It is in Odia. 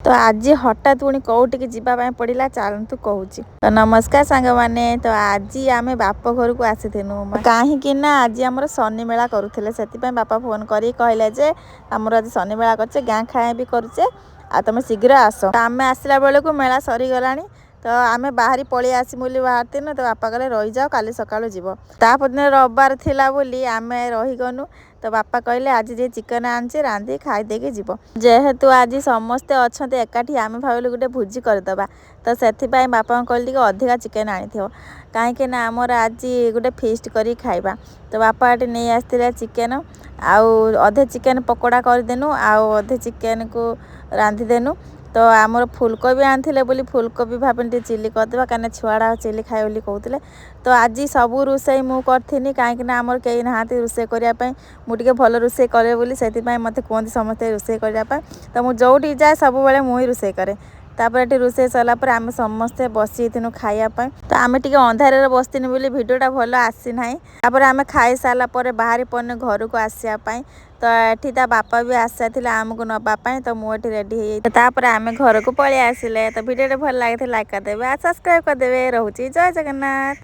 ତ ଆଜି ହଠାତ୍ ପୁଣି କେଉଁଠିକି ଯିବା ପାଇଁ ପଡ଼ିଲା, ଚାଲନ୍ତୁ କହୁଛି। ତ ନମସ୍କାର ସାଙ୍ଗମାନେ। ତ ଆଜି ଆମେ ବାପ ଘରକୁ ଆସିଥିନୁ, କାହିଁକି ନା ଆଜି ଆମର ଶନି ମେଳା କରୁଥିଲେ। ସେଥିପାଇଁ ବାପା ଫୋନ୍ କରିକି କହିଲେ ଯେ ଆମର ଆଜି ଶନି ମେଳା କରୁଛେ, ଗାଁ ଖାଇବା ବି କରୁଛେ, ଆଉ ତମେ ଶୀଘ୍ର ଆସ। ତ ଆମେ ଆସିଲା ବେଳକୁ ମେଳା ସରିଗଲାଣି। ତ ଆମେ ବାହାରି ପଳେଇ ଆସିବୁ ବୋଲି ବାହାରିଥିନୁ। ତ ବାପା କହିଲେ, ରହିଯାଅ, କାଲି ସକାଳୁ ଯିବ। ତାପରଦିନ ରବିବାର ଥିଲା ବୋଲି ଆମେ ରହିଗନୁ। ତ ବାପା କହିଲେ, ଆଜି ଯେ ଚିକେନ୍ ଆଣିଛି, ରାନ୍ଧି ଖାଇ ଦେଇକି ଯିବ। ଯେହେତୁ ଆଜି ସମସ୍ତେ ଅଛନ୍ତି ଏକାଠି, ଆମେ ଭାବିଲୁ ଗୋଟେ ଭୋଜି କରିଦେବା। ତ ସେଥିପାଇଁ ବାପାଙ୍କୁ କହିଲି, ଟିକେ ଅଧିକା ଚିକେନ୍ ଆଣିଥିବ, କାହିଁକି ନା ଆମର ଆଜି ଗୋଟେ ଫିଷ୍ଟ କରିକି ଖାଇବା। ତ ବାପା ଏଠି ନେଇ ଆସିଥିଲେ ଚିକେନ୍, ଆଉ ଅଧେ ଚିକେନ୍ ପକୋଡ଼ା କରିଦେନୁ ଆଉ ଅଧେ ଚିକେନ୍କୁ ରାନ୍ଧିଦେନୁ। ତ ଆମର ଫୁଲକୋବି ଆଣିଥିଲେ ବୋଲି ଫୁଲକୋବି ଭାବିନି ଟିକେ ଚିଲି କରିଦେବା, କାହିଁକିନା ଛୁଆଟା ଚିଲି ଖାଇବେ ବୋଲି କହୁଥିଲେ। ତ ଆଜି ସବୁ ରୋଷେଇ ମୁଁ କରିଥିନି, କାହିଁକିନା ଆମର କେହି ନାହାନ୍ତି ରୋଷେଇ କରିବା ପାଇଁ। ମୁଁ ଟିକେ ଭଲ ରୋଷେଇ କରେ ବୋଲି ସେଥିପାଇଁ ମୋତେ କୁହନ୍ତି ସମସ୍ତେ ରୋଷେଇ କରିବା ପାଇଁ। ତ ମୁଁ ଯେଉଁଠିକି ଯାଏ, ସବୁବେଳେ ମୁଁ ହିଁ ରୋଷେଇ କରେ। ତାପରେ ଏଠି ରୋଷେଇ ସରିଲା ପରେ ଆମେ ସମସ୍ତେ ବସିଯାଇଥିନୁ ଖାଇବା ପାଇଁ। ତ ଆମେ ଟିକେ ଅନ୍ଧାରରେ ବସିଥିନୁ ବୋଲି ଭିଡ଼ିଓଟା ଭଲ ଆସିନାହିଁ। ତାପରେ ଆମେ ଖାଇସାରିଲା ପରେ ବାହାରି ପଡ଼ିନୁ ଘରକୁ ଆସିବା ପାଇଁ। ତ ଏଠି ତା ବାପା ବି ଆସିଥିଲେ ଆମକୁ ନେବା ପାଇଁ। ତ ମୁଁ ଏଠି ରେଡ଼ି ହେଇଯାଇ ତାପରେ ଆମେ ଘରକୁ ପଳେଇ ଆସିଲେ। ତ ଭିଡ଼ିଓଟା ଭଲ ଲାଗିଥିଲେ ଲାଇକ୍ କରିଦେବେ ଆଉ ସବସ୍କ୍ରାଇବ୍ କରିଦେବେ। ରହୁଛି, ଜୟ ଜଗନ୍ନାଥ।